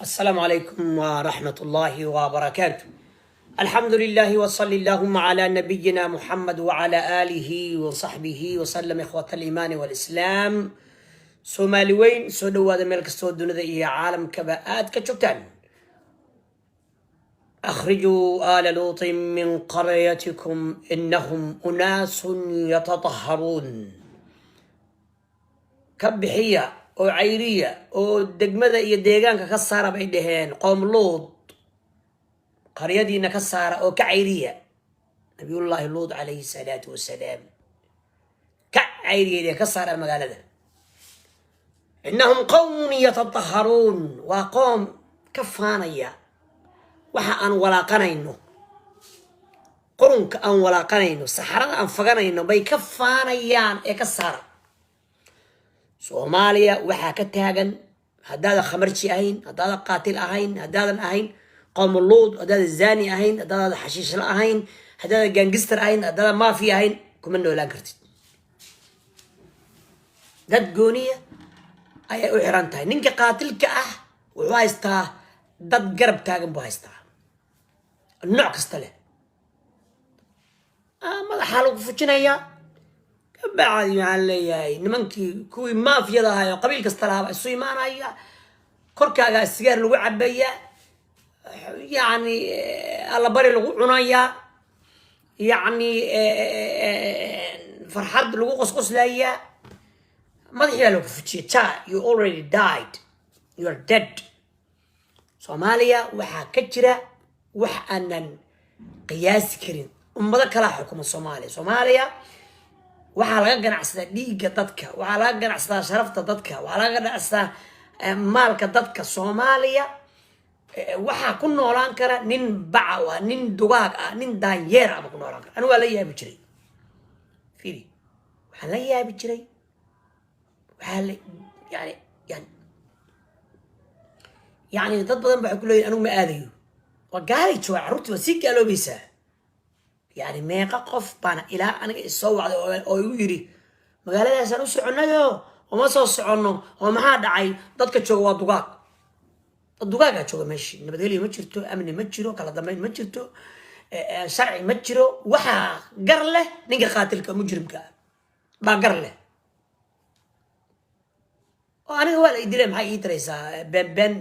السلام عليكم ورحمة الله وبركاته. الحمد لله وصلى اللهم على نبينا محمد وعلى آله وصحبه وسلم. إخوة الإيمان والإسلام، Soomaali weyn, soo dhowaada meel kastoo dunida iyo caalamkaba aad ka joogtaan. أخرجوا آل لوط من قريتكم إنهم أناس يتطهرون. Ka bixiya oo cayriya oo degmada iyo deegaanka ka saara, bay dhaheen, qoom Luud. Qaryadiina ka saara oo ka cayriya. Nabiyullaahi Luud calayhi salaatu wasalaam ka cayriyay, ka saara magaalada. إنهم قوم يتطهرون, waa qoom ka faanaya waxa aan walaaqanayno, qurunka aan walaaqanayno, saxarada aan faganayno bay ka faanayaan ee ka saara. Soomaaliya waxaa ka taagan, haddaadan khamarji ahayn, haddaadan qaatil ahayn, haddaadan ahayn qowmuluud, haddaadan zani ahayn, haddaadan xashiishla ahayn, haddaadan gangster ahayn, haddaadan mafia ahayn, kuma noolaan kartid. Dad gooniya ayay u xiran tahay. Ninka qaatilka ah wuxuu haystaa dad garab taagan buu haystaa, nooc kasta leh. Madaxaa lagu fujinayaa. Kabacdi waxaan leeyahay, nimankii kuwii maafiyada ahaa oo qabiil kasta lahaaba isu imaanaya, korkaagaa sigaar lagu cabaya, yacni allabari lagu cunayaa, yacni farxad lagu qosqoslayaa. Madaxii baa lagu fujiyay. Ja, you already died, you are dead. Soomaaliya waxaa ka jira wax aanan qiyaasi karin. Ummado kalaa xukuma Soomaaliya. Soomaaliya waxaa laga ganacsadaa dhiigga dadka, waxaa laga ganacsadaa sharafta dadka, waxaa laga ganacsadaa maalka dadka. Soomaaliya waxaa ku noolaan kara nin bacaw ah, nin dugaag ah, nin daanyeer ah ba ku noolaan kara. Anigu waa la yaabi jiray. Firi, waxaan la yaabi jiray, waxaa la yani dad badan ba waxay ku leeyihin, "Anigu ma aadayo, waa gaalay jooga, carruurtii waa sii gaaloobaysaa." Yani meeqa qof baana ilaa aniga isoo wacday oo igu yidhi, "Magaaladaasaan u soconnayo, uma soo soconno oo maxaa dhacay? Dadka jooga waa dugaag, dad dugaagaa jooga meeshii. Nabadgelyo ma jirto, amni ma jiro, kala dambeyn ma jirto, sharci ma jiro. Waxaa gar leh ninka qaatilka, mujrimka ah baa gar leh." Oo aniga waa la idilay, maxay ii taraysaa beenbeen,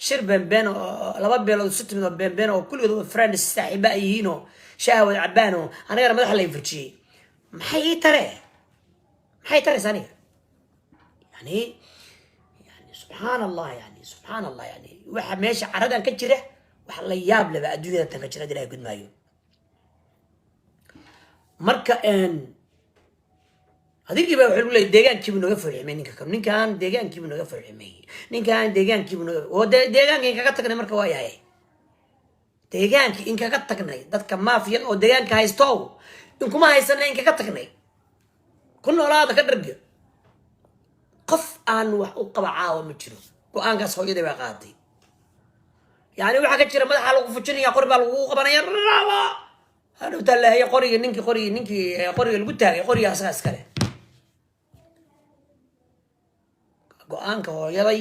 shir beenbeen oo laba beelood isu timid oo beenbeen oo kulligood oo friends, saaxiiba ay yihiin oo shaaha wada cabaan, oo anigana madaxa la furjiyey? Maxay ii tare? Maxay taraysaa aniga? Yani subxaan Allah, yani subxaan Allah, yani waxa meesha caradan ka jira wax la yaab leba adduunyada tan ka jira, Ilahay gudmaayo. Marka adigii baa waxay lagu leeyay, "Deegaankiibu naga foolxumey ninka kan, ninkan deegaankiibu naga foolxumey, ninkan deegaankiibu naga oo deegaanka inkaga tagnay." Marka waa yahay deegaankii inkaga tagnay, dadka maafiyad oo deegaanka haysto inkuma haysana, inkaga tagnay, ku noolaada, ka dharga. Qof aan wax u qaba caawa ma jiro. Go-aankaas hooyaday baa qaadatay. Yani waxaa ka jira, madaxa lagu fujinaya, qori baa lagu qabanaya, raba hadhowtaa lahaye qoriga ninkii, qorigi ninkii qoriga lagu taagay, qoriga asagaa iskale. Go-aanka hooyaday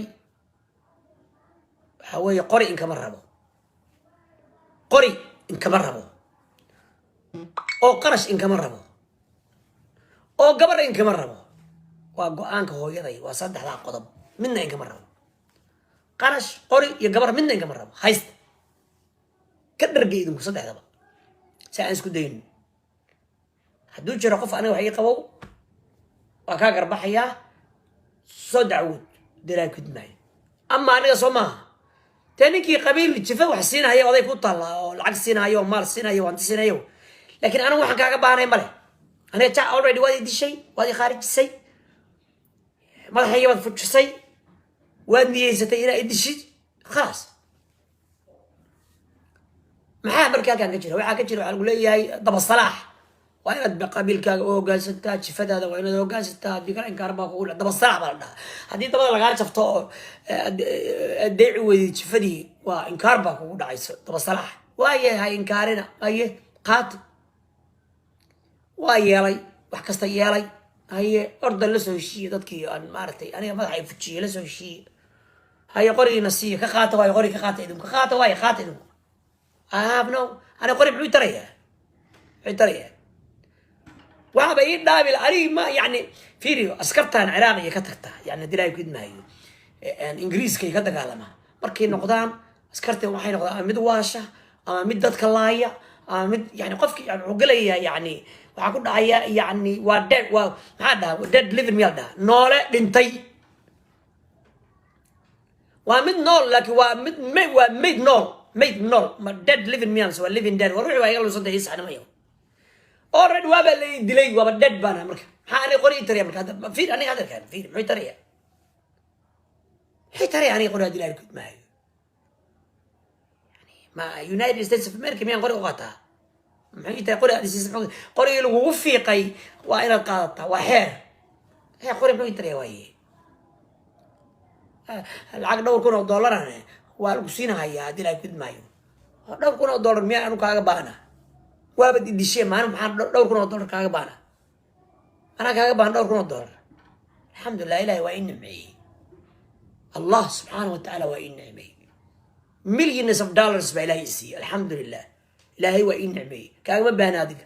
waxaa weeye, qori inkama rabo, qori inkama rabo, oo qarash inkama rabo, oo gabar inkama rabo. Waa go-aanka hooyaday, waa saddexdaa qodob. Midna inkama rabo, qarash, qori iyo gabar midna inkama rabo. Haysta, ka dharga idinku saddexdaba si aan isku dayno. Hadduu jiro qof aniga wax ii qabow, waa kaa garbaxayaa, soo dacwood dilaa gudmaayo. Ama aniga soo maaha dee, ninkii qabiil jifa wax siinaya, oday ku taalla oo lacag siinayo oo maal siinayo, hanti siinayo. Laakiin anigu waxaan kaaga baahnay male. Aniga ja already waad i dishay, waad i khaarijisay, madaxayga baad fujisay, waad niyeysatay inaa i dishid, khalaas. Maxaa marka halkaan ka jira? Waxaa ka jira, waxaa lagu leeyahay daba salaax, waa inaad qabiilkaaga u hogaansantaa, jifadaada waa inaad hogaansantaa, haddii kale inkaar baa kugu daba salaax baa la dhahaa. Haddii dabada lagaa jafto oo adeeci weydid jifadii, waa inkaar baa kugu dhacayso. Daba salaax waaye, ha inkaarina, haye qaata. Waa yeelay, wax kasta yeelay. Haye, orda, la soo heshiiye dadkii aan maaragtay aniga madaxa ay fujiyey, la soo heshiiye. Haye, qorigiina siiya, ka qaata. Waayo, qori ka qaata idinku, ka qaata. Waayo, qaata idinku. I have no, aniga qori muxuu tarayaa? Muxuu tarayaa? Waxaba ii dhaabil anigi ma. Yani fiiriyo, askartan Ciraaq iyo ka tagta, yani hadii Ilaahay ku idmaayo, Ingiriiska iyo ka dagaalamaa, markay noqdaan askarta waxay noqdaan ama mid waasha ama mid dadka laaya ama mid, yani qofki, yani wuxuu gelayaa, yani waxaa ku dhacaya, yani waa dead, waa maxaa dhaha, dead living miyaa dhaha, noole dhintay. Waa mid nool laakiin waa mid waa mayd nool, mayd nool. Ma dead living miyaan waa living dead? War wixii waa iga lusantay, ii saxnimayo. Already waaba la dilay, waaba dead baana. Marka maxaa aniga qori ii taraya? Marka hadda fiir, aniga hadalkan fiir, muxuu taraya? Muxuu taraya aniga qori haddii Ilaahay ku idmaayo? Ma United States of America miyaan qori u qaataa? Muxuu tahay qori aad isiisay? Qorigii lagugu fiiqay waa inaad qaadataa, waa xeer. Hee, qori muxuu ii taraya? Waaye, lacag dhowr kun oo dollarane waa lagu siinahayaa haddii Ilaahay ku idmaayo. Dhowr kun oo dollar miyaa anu kaaga baahna? Waabad idishee maalin, maxaan dhowr kun oo dollar kaaga baahna? Anaa kaaga baahan dhowr kun oo dollar? Alxamdulilah, Ilahi waa ii nimceeyey. Allah subxaana wa tacaala waa ii nicmeeyey. Millions of dollars baa Ilahay i siiyey, alxamdulilah. Ilaahay waa ii nicmeeyey, kaagama baahna adiga.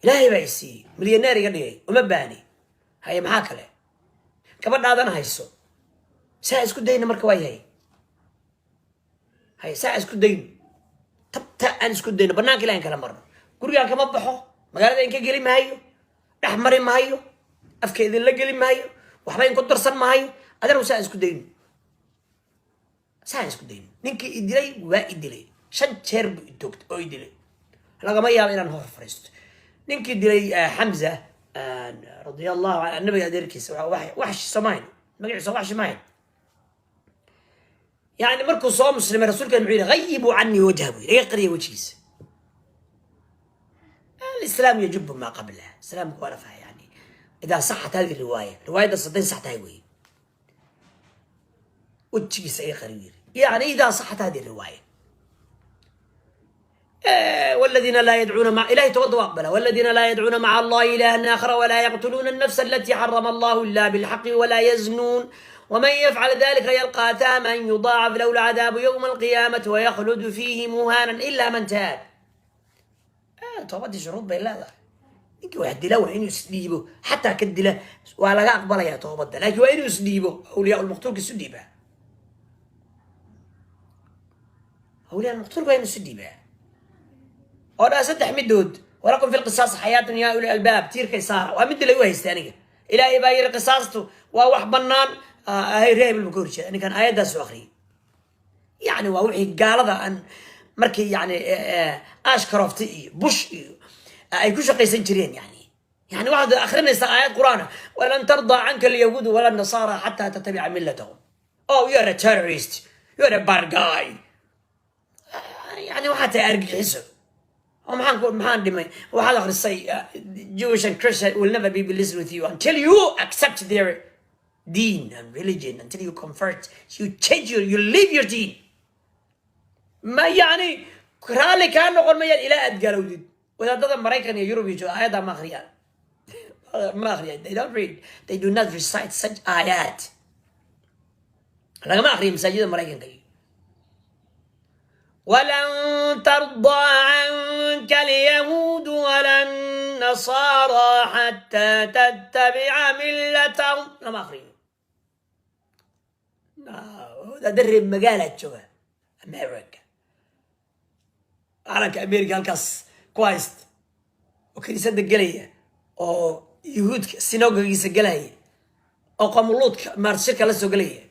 Ilaahay baa i siiyey, milyaneer iga dhigay, uma baahni. Haye, maxaa kale? Gabadhaadana hayso, saa isku dayna. Marka waa yahay, haye, saa isku dayno, tabta aan isku dayno, banaanka ilahin kala marno. Gurigaan kama baxo, magaalada in ka geli maayo, dhex mari maayo, afka idinla geli maayo, waxba in ku darsan maayo. Adana saa isku dayno, saa isku dayno. Ninkii i dilay waa i dilay, shan jeer buu itoogtay oo i dilay. Lagama yaabo inaan hor fariisto ninkii dilay. Xamza radia Allahu can, nabiga adeerkiisa, Waxshi somayn, magaciisa Waxshi mahayn. Yani markuu soo muslimay, rasuulkeen muxuu yihi? "غيبوا عني وجهه" buu yidhi, iga qariya wejigiisa. الإسلام يجب ما قبله. islaamku waa lafaha, yani إذا صحت هذه الرواية, riwaayadda hadday sax tahay wey, wejigiisa iga qari yiri, يعني إذا صحت هذه الرواية. والذين لا يدعون مع إلهي توضوا أقبله. والذين لا يدعون مع الله إلها آخر ولا يقتلون النفس التي حرم الله إلا بالحق ولا يزنون ومن يفعل ذلك يلقى أثاما يضاعف له العذاب يوم القيامة ويخلد فيه مهانا إلا من تاب. Toobadii shuruud bay leedahay. Ninkii wax dila waa inuu isdhiibo. Xataa ka dila waa laga aqbalayaa toobadda, laakiin waa inuu isdhiibo. Awliyaa ulmaqtuulka isu dhiibaa, awliyaa ulmaqtuulka waa inuu isu dhiibaa oo dhaa saddex midood. ولكم في القصاص حياة يا أولي الألباب. Tiirkay saara waa midii lagu haystay aniga. Ilaahay baa yiri qisaastu waa wax bannaan. Hay, reebel buu ka horjeeda ninkan aayaddaas soo akhriyay. Yani waa wixii gaalada aan markii, yani, Ashcroft iyo Bush iyo ay ku shaqaysan jireen. Yani waxaad akrinaysaa aayad Qur'aana: "ولن ترضى عنك اليهود ولا النصارى حتى تتبع ملتهم". Oh, you're a terrorist, you're a bad guy. Yani waxaa tahay argagixiso. Oo maxaan ku, maxaan dhimay? Waxaad akhrisay "Jewish and Christian will never be pleased with you until you accept their deen and religion, until you convert, you change your, you leave your deen". Ma yani raalli kaa noqon mayaan ilaa aad gaalowdid. Wadaadada Maraykan iyo Yurub iyo jooga aayaddaa ma akhriyaan, ma akhriyaan. They don't read, they do not recite such ayat. Lagama akriyo masaajida Maraykanka iyo. ولن ترضى عنك اليهود ولا النصارى حتى تتبع ملتهم. Lama akriyo. Wadaadda reer magaalaad jooga America, calanka America halkaas ku haysta oo kiniisadda gelaya oo Yuhuudka sinagogiisa gelaya oo qamuluudka maarshirka la soo gelaya,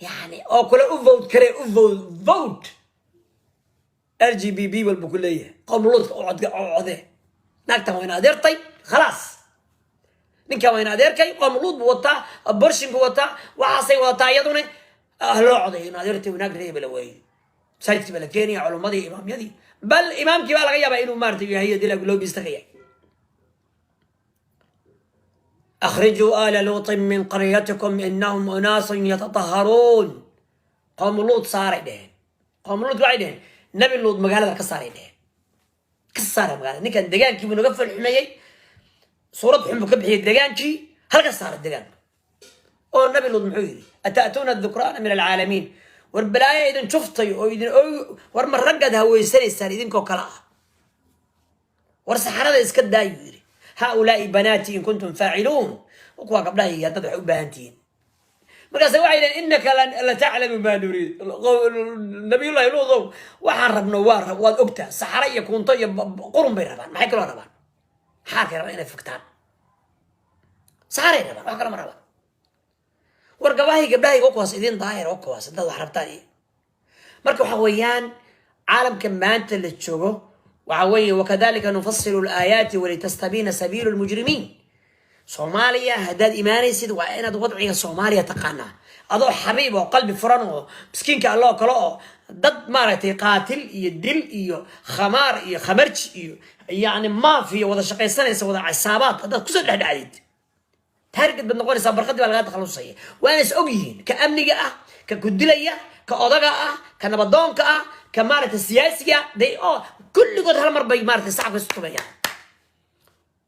yani oo kale u vote kare, u vote, vote LGB walba ku leeyahay, qamuluudka oo codga oo code. Naagtan waa ina adeertay, khalaas. Ninkan waa ina adeerkay, qamuluud buu wataa, abortion buu wataa, waxaasay wadataa iyaduna. Loo coday ina adeertay, wanaag reebala weeye. Masaajidkii baa la keenaya, culummadii, imaamyadii, bal imaamkii baa laga yaabaa inuu maarata yahay dila loobiista ka yahay. أخرجوا آل لوط من قريتكم إنهم أناس يتطهرون. Qowmu Luut saaray dheheen. Qowmu Luut waxay dheheen Nabi Luut magaalada ka saaray dheheen. Ka saara magaalada ninkan. Degaankii buu naga falxumeeyey, suurad xun buu ka bixiyey degaankii. Halka saara degaanka. Oo Nabi Luud muxuu yidhi? "أتأتون الذكران من العالمين." War balaayo idin juftay oo idin war ma raggaad haweysanaysaan idinkoo kale ah? War saxarada iska daayuu yidhi. "هؤلاء بناتي إن كنتم فاعلون." Kuwaa gabdhahayga dad waxay u baahan tihiin. Markaase waxay yidhaheen, "إنك لتعلم ما نريد." Nabiyullahi Luudow, waxaan rabno waa waad ogtaa. Saxaro iyo kunto iyo qurun bay rabaan. Maxay kaloo rabaan? Xaarkay rabaan inay fugtaan. Saxaray rabaan, wax kale ma rabaan. War gabahay, gabdhahayga oo kuwaas idin daahir oo kuwaas haddaad wax rabtaan. Iyo marka waxa weeyaan, caalamka maanta la joogo waxa weeye, "وكذلك نفصل الآيات ولتستبين سبيل المجرمين." Soomaaliya haddaad imaanaysid, waa inaad wadciga Soomaaliya taqaanaa. Adoo xabiib oo qalbi furan oo miskiinka alloo kale oo dad maaragtay qaatil iyo dil iyo khamaar iyo khamarji iyo yacni maafiya wada shaqaysanaysa, wada casaabaad, haddaad kusoo dhexdhacdid, target baad noqonaysaa. Barqadii baa lagaa takhalusaya. Waana is og yihiin ka amniga ah, ka kudilaya, ka odaga ah, ka nabadoonka ah, ka maaragtay siyaasiga. They oo kulligood hal mar bay maaragtay sacabka isu tumayaan,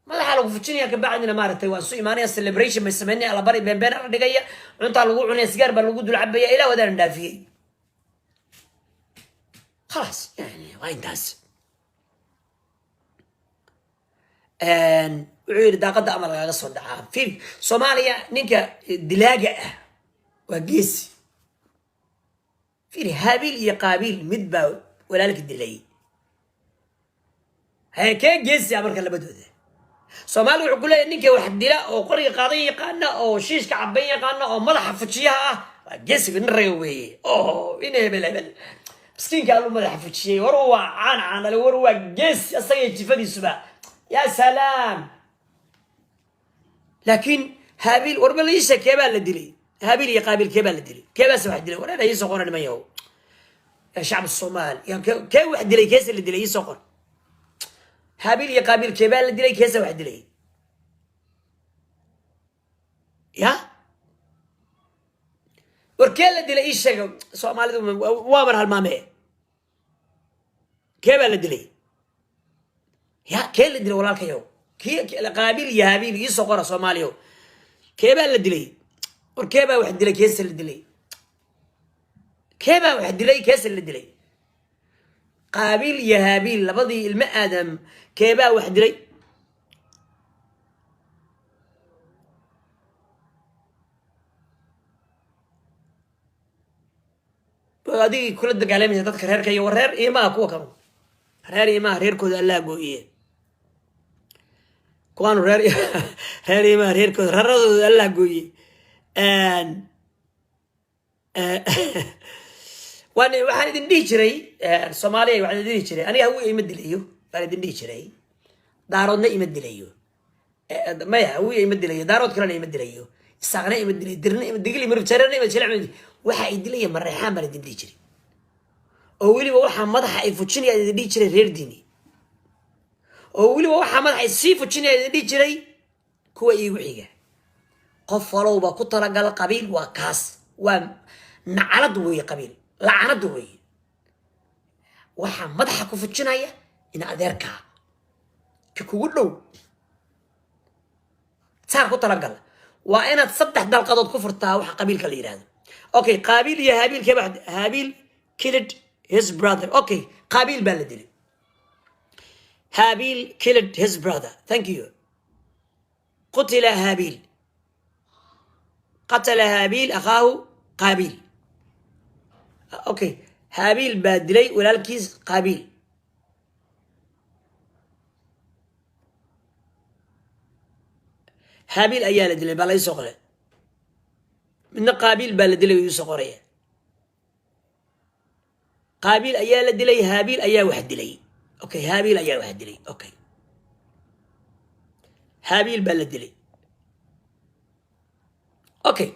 madaxa lagu fujinaya. Kabacdina maaragtay waa isu imaanaya, celebration bay sameynaya, alabari beenbeen la dhigaya, cuntaa lagu cunaya, sigaar baa lagu dul cabaya. Ilaa wadaanan dhaafiyey, khalaas. Yani waa intaas. Wuxuu yidhi, daaqadda ama lagaga soo dhacaa. Fiir, Soomaaliya ninka dilaaga ah waa geesi. Fiiri, Haabiil iyo Qaabiil mid baa walaalka dilay. Haye, kee geesi ah marka labadooda? Soomaaliya wuxuu ku leeyahy, ninka wax dila oo qoriga qaadan yaqaana oo shiishka caban yaqaana oo madaxa fujiyaha ah waa geesiga, nin raga weeye. Oh, in hebel hebel miskiinka alluu madaxa fujiyey. War waa caan caanale, war waa geesi asaga iyo jifadiisuba. Ya salaam! Laakiin Haabiil, warba la ii sheeg, keebaa la dilay? Haabiil iyo Qaabiil keebaa la dilay? Keebaase wax dilay? War iisoo qora, niman yahow, ya shacab Soomaal, ya kee wax dilay, keese la dilay? Iisoo qor. Haabiil iyo Qaabiil keebaa la dilay, keese wax dilay? Ya war, kee la dilay? Ii sheega. Soomaalidu waa mar halmaame. Kee baa la dilay? Ya, kee la dilay, walaalkayow? Qaabiil iyo Haabiil iisoo qora, Soomaaliyow. Kee baa la dilay? War kee baa wax dilay, keese la dilay? Kee baa wax dilay, keese la dilay? Qaabiil iyo Haabiil, labadii ilmo Aadam, keebaa wax dilay? Adigii kula dagaalamaysa dadka reerka iyo war reer iimaha, kuwa kanu reer iimaha, reerkooda Allaa gooyiye. Kuwaanu reer iimaha, reerkooda, reeradooda Allah gooye. Waan waxaan idin dhihi jiray, Soomaaliya, waxaan idin dhihi jiray, aniga Hawiya ima dilayo baan idin dhihi jiray, Daaroodna ima dilayo. Maya, Hawiya ima dilayo, Daarood kalena ima dilayo, Isaaqna ima dilayo, Dirna ima, Digil ima, Jareerna ima, Jilec ima. Waxa ay dilaya Mareexaan baan idin dhihi jiray, oo weliba waxaa madaxa ay fujinaya idin dhihi jiray reer Diini, oo weliba waxaa madaxa ay sii fujinaya idin dhihi jiray kuwa iigu xiga. Qof walowba ku talagal, qabiil waa kaas, waa nacalad weeye, qabiil lacanad weeye. Waxaa madaxa ku fujinaya in adeerkaa ka kugu dhow saa ku talagal. Waa inaad saddex dalqadood ku furtaa waxa qabiilka la yidhahdo. Okay, Qaabiil iyo Haabiil keeba? Haabiil killed his brother. Okay, Qaabiil baa la dilay. Haabiil killed his brother. Thank you. قتل هابيل، قتل هابيل أخاه قابيل. Okay, Haabiil baa dilay walaalkiis Qaabiil. Haabiil ayaa la dilay baa la iisoo qoray. Midna Qaabiil baa la dilay uu iisoo qoraya. Qaabiil ayaa la dilay, Haabiil ayaa wax dilay. Okay, Haabiil ayaa wax dilay. Okay, Haabiil baa la dilay. Okay,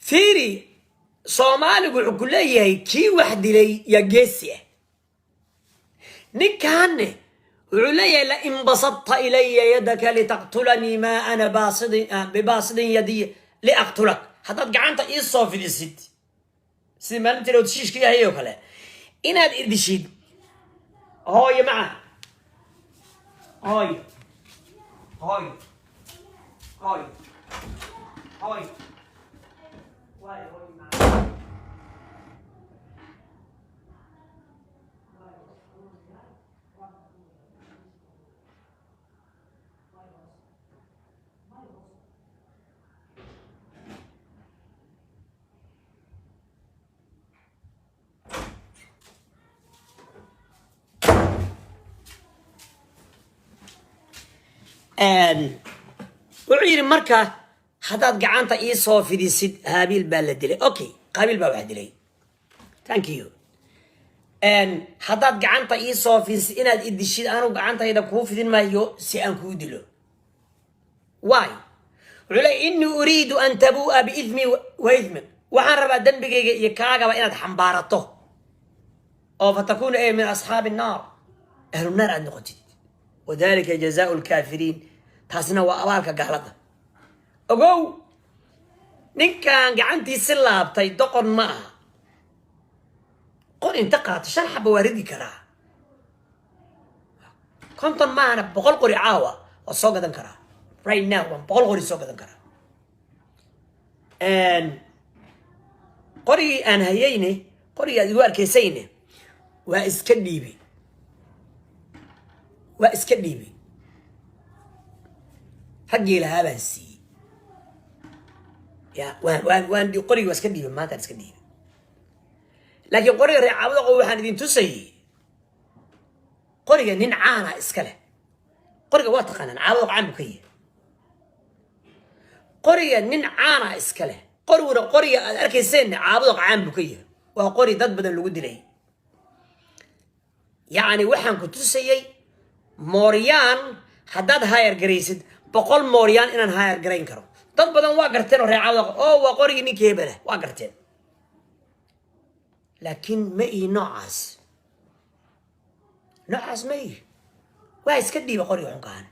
fiiri, Soomaaligu wuxuu ku leeyahay kii wax dilay yaa geesi ah. Ninkaanne wuxuu leeyahay, "لئن بسطت إلي يدك لتقتلني ما أنا بباسط يدي لأقتلك." Haddaad gacanta ii soo fidisid sidii maalintii ood shiishka yahay oo kale inaad idishid. Hooyo maca, hooyo, hooyo, hooyo, hooyo. Waay, hooyo maca. Wuxuu yidhi marka, haddaad gacanta ii soo fidisid, Haabiil baa la dilay. Okay, Qaabiil baa wax dilay. Thank you. Haddaad gacanta ii soo fidisid inaad i dishid, anu gacantayda kuu fidin maayo si aan kuu dilo. Why? Wuxuu leey, إني أريد أن تبوء بإثمي وإثمك. Waxaan rabaa dembigayga iyo kaagaba inaad xambaarato oo فتكون من أصحاب النار, أهل النار aad noqotid. وذلك جزاء الكافرين. Taasina waa abaalka gaalada. Ogow, ninkan gacantiisi laabtay doqon ma aha. Qor inta qaato shan xaba waa ridi karaa, 50 maahana, 100 qori caawa waa soo gadan karaa. Right now waan 100 qori soo gadan karaa. Qorigii aan hayeyne, qorigii aad igu arkaysayne, waa iska dhiibi, waa iska dhiibi. Raggii lahaa baan siiyey. Ya, waan qorigii waa iska dhiibay, maantaan iska dhiibay. Laakiin qoriga reer Caabudaqo waxaan idin tusayey, qoriga nin caana iska leh. Qoriga waa taqaanaan, Caabudaq caan buu ka yahay. Qoriga nin caana iska leh. Qoriguna, qoriga aad arkayseenna, Caabudaq caan buu ka yahay. Waa qori dad badan lagu dilay. Yacni waxaan ku tusayey mooryaan haddaad hire garaysid, 100 mooryaan inaan hire garayn karo. Dad badan waa garteen oo reer Caabudaq oo waa qorigii ninkii hebela waa garteen, laakiin ma ihi noocaas, noocaas ma ihi. Waa iska dhiiba qoriga xunkaan.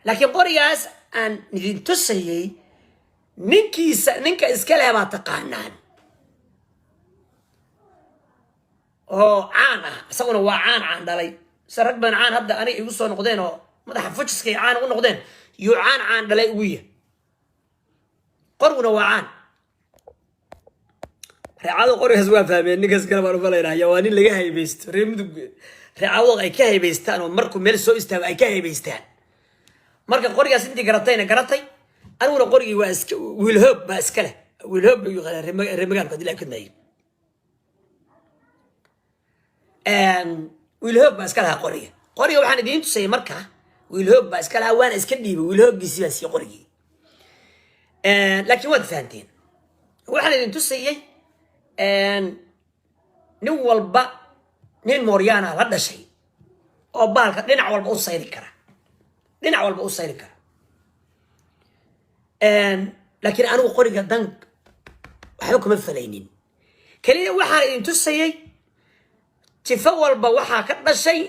Laakiin qorigaas aan idin tusayey, ninkiisa, ninka iska leh baa taqaanaan oo caan ah. Isaguna waa caan, caan dhalay. Se rag badan caan hadda aniga igu soo noqdeen oo madaxa fujiska ay caan ugu noqdeen, yuu caan, caan dhalay ugu yahay. Qoriguna waa caan. Reecado qorigaas waa fahmeen. Ninkaas kale baan umalaynaya waa nin laga haybaysto, reer Mudug, reecado ay ka haybaystaan oo markuu meel soo istaago ay ka haybaystaan. Marka qorigaas intii garatayna garatay. Aniguna qorigii waa iska, Wiil Hoog baa iska leh. Wiil Hoog buu yaqaanaa reer magaalku hadii la kadmaayo. Wiil Hoog baa iska lahaa qoriga. Qoriga waxaan idiin tusayay marka Wiil Hoog baa iska lahaa, waana iska dhiibay. Wiil Hooggiisii baa siiyey qorigii. Laakiin waad fahanteen waxaan idin tusayay. Nin walba nin mooryaana la dhashay oo baalka dhinac walba u sayri kara, dhinac walba u sayri kara. Laakiin anigu qoriga dan waxba kuma falaynin. Keliya waxaan idin tusayay jifo walba waxaa ka dhashay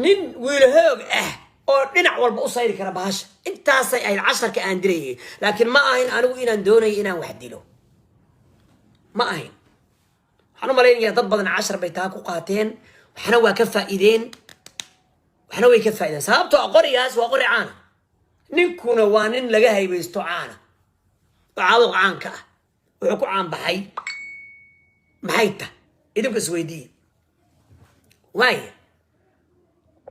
nin wiilhoog ah oo dhinac walba u sayri kara bahasha. Intaasay ahayd casharka aan dirayay. Laakiin ma ahayn anigu inaan doonayo inaan wax dilo, ma ahayn. Waxaan u malaynayaa dad badan cashar bay taa ku qaateen, waxna waa ka faa'iideen, waxna way ka faa'iideen, sababtoo ah qorigaas waa qori caana, ninkuna waa nin laga haybaysto caana oo Caabuq caanka ah. Wuxuu ku caanbaxay maxay ta? Idinku isweydiiye. Waaya,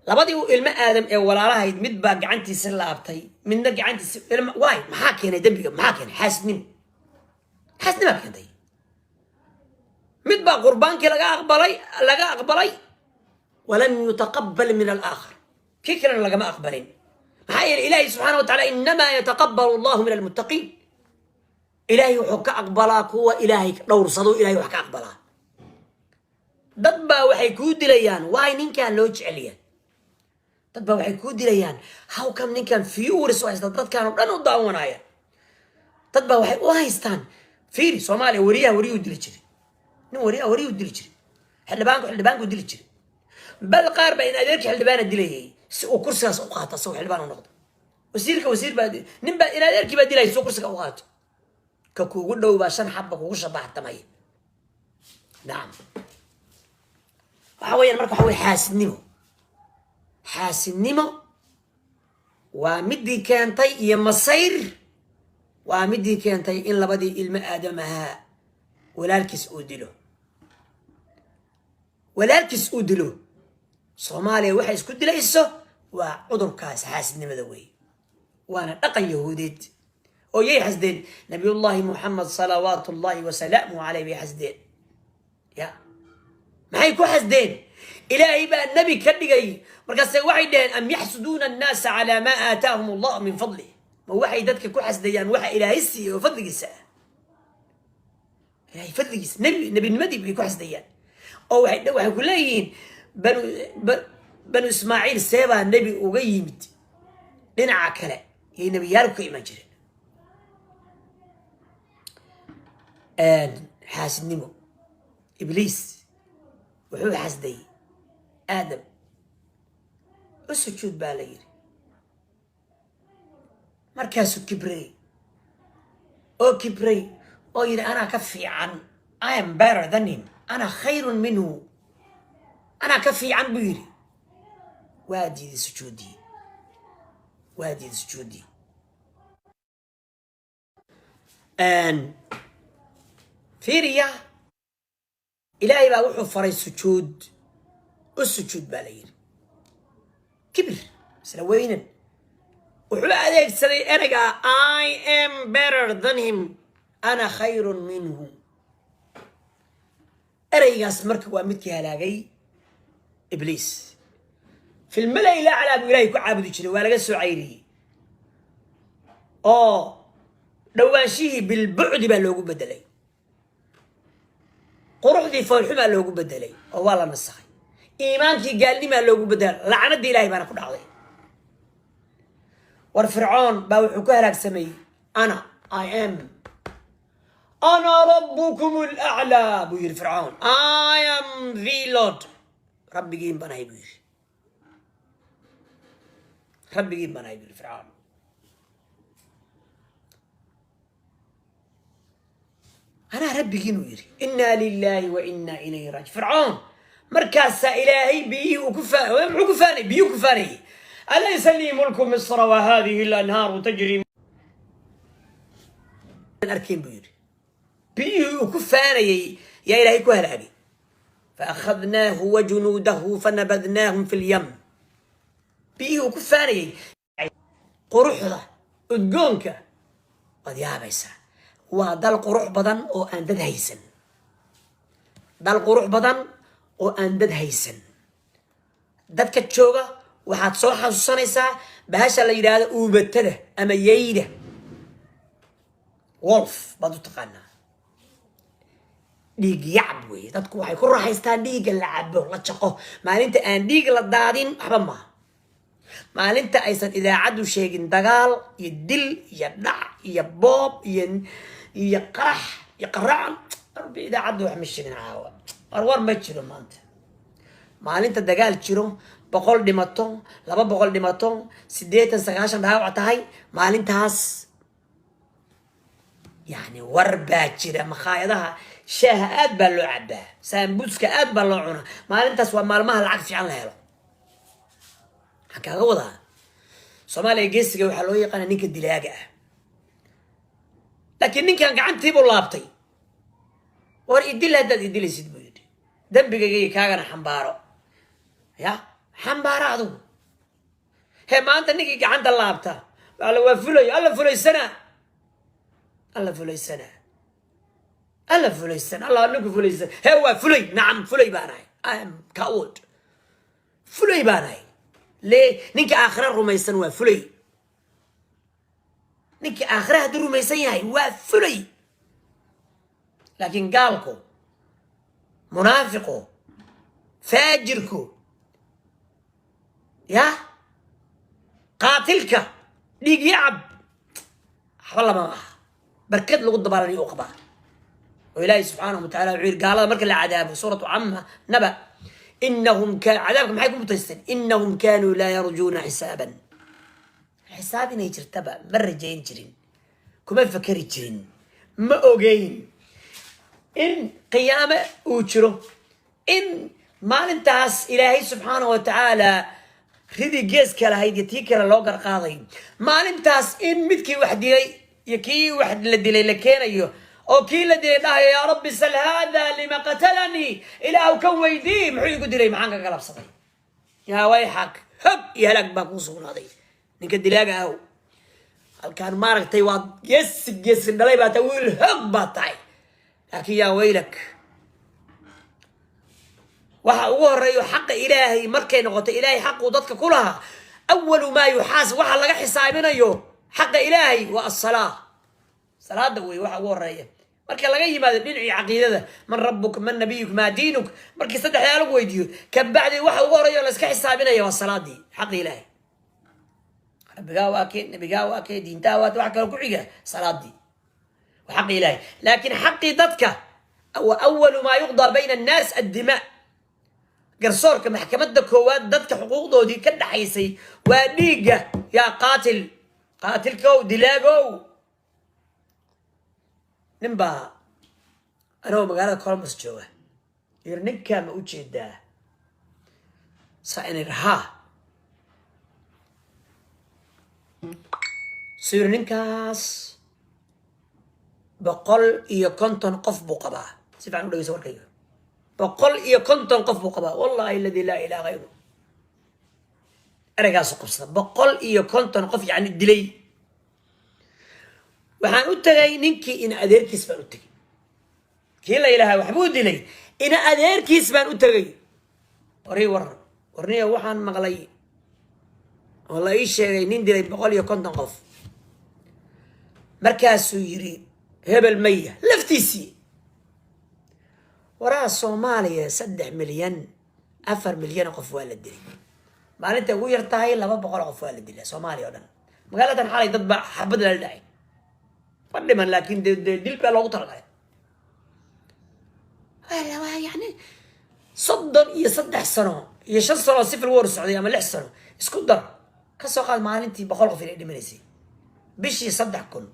labadii ilmo Aadam ee walaalahayd, mid baa gacantiisa laabtay, midna gacantiisa ilma. Waay, maxaa keenay dembiga? Maxaa keenay? Xaasnimo, xaasnimaa keentay. Mid baa qurbaankii laga aqbalay, laga aqbalay, ولم يتقبل من الآخر. Kii kalena lagama aqbalin. Maxaa yeelay, Ilaahay subxaana wa tacala, إنما يتقبل الله من المتقين. Ilaahay wuxuu ka aqbalaa kuwa Ilaahay dhowrsado. Ilahay wax ka aqbalaa. Dad baa waxay kuu dilayaan, waay ninkan loo jeceliya? Dad baa waxay kuu dilayaan, how come ninkan viewers u haysta, dadkan oo dhan u daawanaya? Dad baa waxay u haystaan. Fiiri, Soomaaliya wariyaha wariyuu dili jiray, nin wariyaha wariyuu dili jiray, xildhibaanku xildhibaanku dili jiray, bal qaar baa in adeerka xildhibaana dilayay si uu kursigaas u qaato, asagoo xildhibaan u noqdo. Wasiirka wasiir baa, nin baa in adeerkii baa dilaya si uu kursiga u qaato. Ka kuugu dhow baa shan xabba kugu shabaxtamay. Nacam, waxaan Waxa weeyaan marka, waxa wey xaasidnimo. Xaasidnimo waa midii keentay, iyo masayr waa midii keentay in labadii ilmo Aadam ahaa walaalkiis uu dilo, walaalkiis uu dilo. Soomaaliya waxay isku dilayso waa cudurkaas xaasidnimada wey, waana dhaqan Yahuudeed oo yay xasdeen. Nabiyullahi Muxamed salawaatu ullahi wasalaamuhu caleyh bay xasdeen. Ya, maxay ku xasdeen? Ilaahay baa nebi ka dhigay. Markaase waxay dhaheen: "Am yaxsuduuna annaasa calaa maa aataahum Allah min fadlih?" Ma waxay dadka ku xasdayaan waxa Ilaahay siiyey oo fadligiisa ah? Ilahay fadligiisa, nebi, nebinimadii bay ku xasdayaan, oo waxay ku leeyihiin Banu Ismaaciil seebaa nebi uga yimid? Dhinaca kale yay nebiyaalku ka iman jireen. Xaasidnimo. Ibliis wuxuu xasday Aadam. U sujuud baa la yidhi. Markaasuu kibray oo kibray oo yidhi: "Anaa ka fiican, I am better than him, ana khayrun minhu, anaa ka fiican," buu yidhi. Waa diiday sujuuddii, waa diiday sujuuddii. Fiiriya, Ilaahay baa wuxuu faray sujuud. U sujuud baa la yidhi. Kibir, isla weynan, wuxuu adeegsaday ereyga "I am better than him, ana khayrun minhu". Ereygaas marka waa midkii halaagay Ibliis. Fi lmala laclaa buu Ilahay ku caabudi jiray, waa laga soo cayriyey oo dhowaanshihii bilbucdi baa loogu bedelay, quruxdii foolxumaa loogu bedelay oo waa la nasakhay, iimaankii gaalnimaa loogu bedelay, lacnadii Ilahay baana ku dhacday. War, Fircoon baa wuxuu ku halaagsamay "ana, I am, ana rabbukum alaclaa" buu yidhi Fircoon. "I am the Lord", rabbigiin baan ahay buu yidhi, rabbigiin baan ahay buu yidhi Fircoon. Anaa rabbigiin uu yidhi. Inna lilahi wa inna ilayhi raaji. Fircoon markaasaa Ilaahay biyihii uu ku fa muxuu ku faanay? Biyuu ku faanayay: "Alaysa lii mulku Misra wa hadihi alanhaaru tajri?" Arkeen buu yidhi. Biyihii uu ku faanayey yaa Ilaahay ku halaagay. Faakhadnaahu wa junuudahu fanabadnaahum fi lyam. Biyihii uu ku faanayey, quruxda, udgoonka, waad yaabaysaa. Waa dal qurux badan oo aan dad haysan, dal qurux badan oo aan dad haysan. Dadka jooga waxaad soo xasuusanaysaa bahasha la yidhaahdo uubatada ama yeyda, wolf baad u taqaanaa. Dhiig yacab weeye. Dadku waxay ku raaxaystaan dhiigga la cabo, la jaqo. Maalinta aan dhiig la daadin waxba maaha. Maalinta aysan idaacaddu sheegin dagaal iyo dil iyo dhac iyo boob iyo qarax iyo qaracan, rabbi, idaacaddu wax ma sheegin caawa, war war ma jiro maanta. Maalinta dagaal jiro, 100 dhimato, 200 dhimato, 80, 90 dhaawac tahay, maalintaas yani war baa jira. Makhaayadaha shaaha aad baa loo cabaa, saambuuska aad baa loo cunaa. Maalintaas waa maalmaha lacag fiican la helo. Waxaan kaaga wadaa, Soomaaliya geesiga waxaa loo yaqaana ninka dilaaga ah, laakiin ninkan gacantiibuu laabtay. "War idil haddaad idilaysid," buu yidhi, "dembigayga kaagana xambaaro, ya xambaaro adigu." He, maanta ninkii gacanta laabta alla waa fulay, alla fulaysana, alla fulaysana, alla fulaysan, alla ninku fulaysan. He, waa fulay. Nacam, fulay baan ahay. I am coward, fulay baan ahay. Le ninka aakhira rumaysan waa fulay. Ninka aakhira hadduu rumaysan yahay waa fulay, laakiin gaalku, munaafiqu, faajirku, ya qaatilka, dhiig yacab, waxba lama aha. Barkad lagu dabaalanayo u qabaa. Oo Ilaahi subxaanahu watacala wuxuu yidhi gaalada marka la cadaabo, suuratu cama naba, inahum cadaabka maxay ku mutaysteen? "Inahum kanuu laa yarjuuna xisaaban." Xisaab inay jirtaba ma rajayn jirin, kuma fakeri jirin, ma ogeyn in qiyaame uu jiro, in Maalintaas Ilaahay subxaana wa tacaala ridii geeska lahayd iyo tii kale loo garqaaday, maalintaas in midkii wax dilay iyo kii wax la dilay la keenayo, oo kii la dilay dhahayo: "Yaa rabbi, sal hada lima qatalanii." Ilaahu kan weydii, muxuu igu dilay? Maxaan ka galabsaday? Yaa wayxak, hog iyo halaag baa kuu sugnaaday, ninka dilaaga ahow. Halkaan maaragtay, waad geesi, geesi dhalay baa tahay, wiil hog baa tahay, laakiin yaa waylak. Waxa ugu horeeyo xaqa Ilaahay markay noqoto, Ilaahay xaquu dadka ku lahaa, awalu maa yuxaasib, waxa laga xisaabinayo xaqa Ilaahay waa asalaa, salaada wey waxa ugu horeeya. Marka laga yimaado dhinacii caqiidada, man rabuk, man nabiyuk, maa diinuk, markii saddexdaa lagu weydiiyo kabacdi, waxa ugu horeeya o la iska xisaabinaya waa salaadii, xaqa Ilaahay. Rabbigaa waa kee? Nabigaa waa kee? Diintaa waa wax kale ku xiga, salaadii waa xaqi Ilaahay. Laakiin xaqii dadka, wa awalu maa yuqdaa bayna annaas addima. Garsoorka maxkamadda koowaad dadka xuquuqdoodii ka dhaxaysay waa dhiigga. Yaa qaatil, qaatilkow, dilaagow. Nin baa anagoo magaalada Columbus jooga yiri: "Ninkaa ma ujeedaa?" Saa inay haa su yiri: "Ninkaas 150 qof buu qabaa." Si fiican u dhegeysa warkayga. 150 qof buu qabaa. Wallahi aladi laa ilaha hayru, ereygaasu qabsada, 150 qof yacni dilay. Waxaan u tegay ninkii ina adeerkiis baan u tegay, kii la ilahaa waxbuu dilay, ina adeerkiis baan u tegay. Warii, war warniya, waxaan maqlay oo la ii sheegay nin dilay 150 qof. Markaasuu yiri: "Hebel maya laftiisii." Waraha Soomaaliya 3 milyan, 4 milyan qof waa la dilay. Maalinta ugu yar tahay 200 qof waa la dilaa Soomaaliya oo dhan. Magaaladan xalay dad baa xabad lala dhacay, ma dhiman, laakiin de dil baa loogu talagalay. Waa yani 33 sano iyo 5 sano oo civil war socday, ama 6 sano isku dar, ka soo qaad maalintii 100 qof inay dhimanaysay, bishii 3000,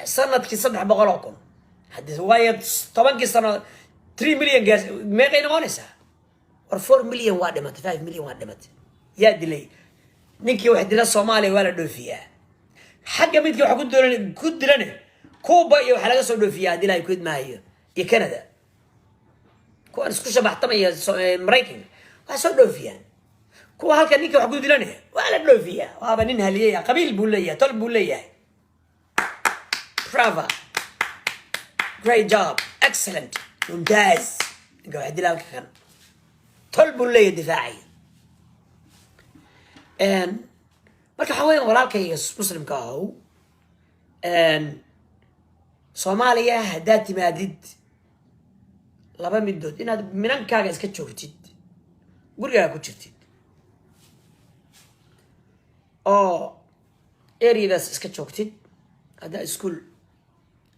sanadkii 300,000. Haddii waayo 10kii sano 3 million gaas, meeqay noqonaysaa? War 4 million waa dhimatay, 5 million waa dhimatay. Yaa dilay? Ninkii wax dila Soomaaliya waa la dhoofiyaa. Xagga midkii waxa ku dilan ku dilane Cuba iyo waxaa laga soo dhoofiyaa, haddii Ilahay ku idmaayo, iyo Canada. Kuwaan isku shabaxtamaya Maraykanka waa soo dhoofiyaan. Kuwa halka ninka wax ku dilane waa la dhoofiyaa. Waaba nin haliyey ah, qabiil buu leeyahay, tol buu leeyahay. Bravo, great job, excellent, mumtaaz. Ninka wax dila halka kan tol buu leeyahay difaacay. Marka waxaa weyan, walaalkayga muslimka ahow, Soomaaliya haddaad timaadid, laba midood: inaad minankaaga iska joogtid, gurigaaga ku jirtid oo areadaas iska joogtid, haddaad iskuol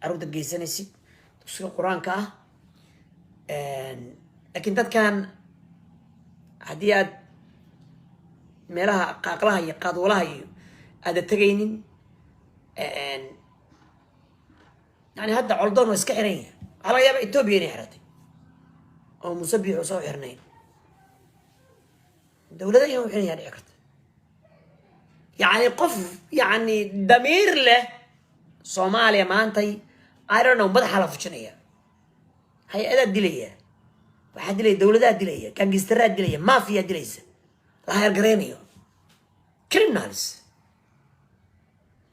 carruurta geysanaysid, dugsiga Qur-aanka ah. Laakiin dadkan haddii aad meelaha qaaqlaha iyo qaadwalaha iyo aada tegaynin, yani hadda Coldoon waa iska xiran yahay. Waxaa laga yaaba Etoobiya inay xiratay oo Musabix soo xirnayn, dowlada inuu xiran yaha dhici karta. Yani qof yani damiir leh Soomaaliya maantay, I don't know, madaxa la fujinaya, hay-adaa dilaya, waxaa dilaya dowladaha dilaya, gangsteraa dilaya, mafia dilaysa, la heergareynayo criminals.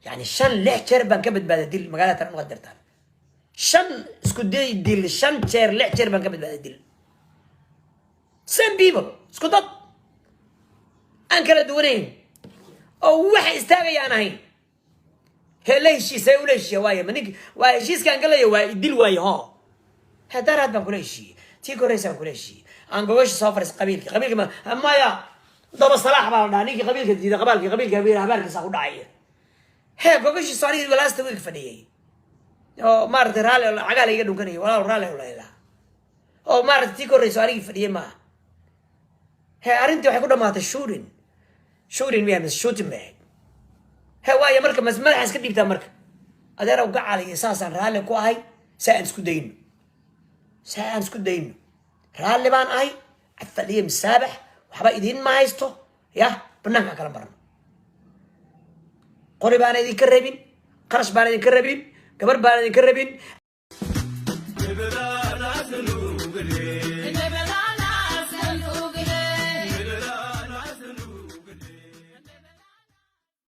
Yani shan lix jeer baan ka badbaaday dil magaalada taran qadartaan. Shan isku day dil, shan jeer, lix jeer baan ka badbaaday dil. Same people, isku dad aan kala duwanayn oo waxa istaagaya aan ahayn. Hee, la heshiisay, ula heshiiya waayo ma nink waa heshiiskaan galaya, waa idil waayo. Ho, daraad baan kula heshiiyey, tii ka horreysaan kula heshiiyey, aan gogasha soo fariis. Qabiilka, qabiilka ma maya, daba salaax baa la dhahaa. Ninkii qabiilka diida, qabaalkii qabiilka habaarkiisa ku dhacaya. Hee, gogashiisu anigii last week fadhiyey oo maaragtay raalli cagaa la iga dhunkanayay, walaal raalli la ilaha, oo maaragtay tii ka horreyso anigii fadhiyey maaha. He, arrintii waxay ku dhamaatay shooting, shooting miya mise shooting bay ahayd? He, waayo marka mas madaxa iska dhiibtaa. Marka adeerow gacaliyo, saasaan raalli ku ahay. Saa aan isku dayno, saa aan isku dayno. Raalli baan ahay, cafaliye misaabax, waxba idiin ma haysto. Ya banaankaan kala marno. Qori baana idinka rabin, qarash baana idinka rabin, gabar baana idinka rabin.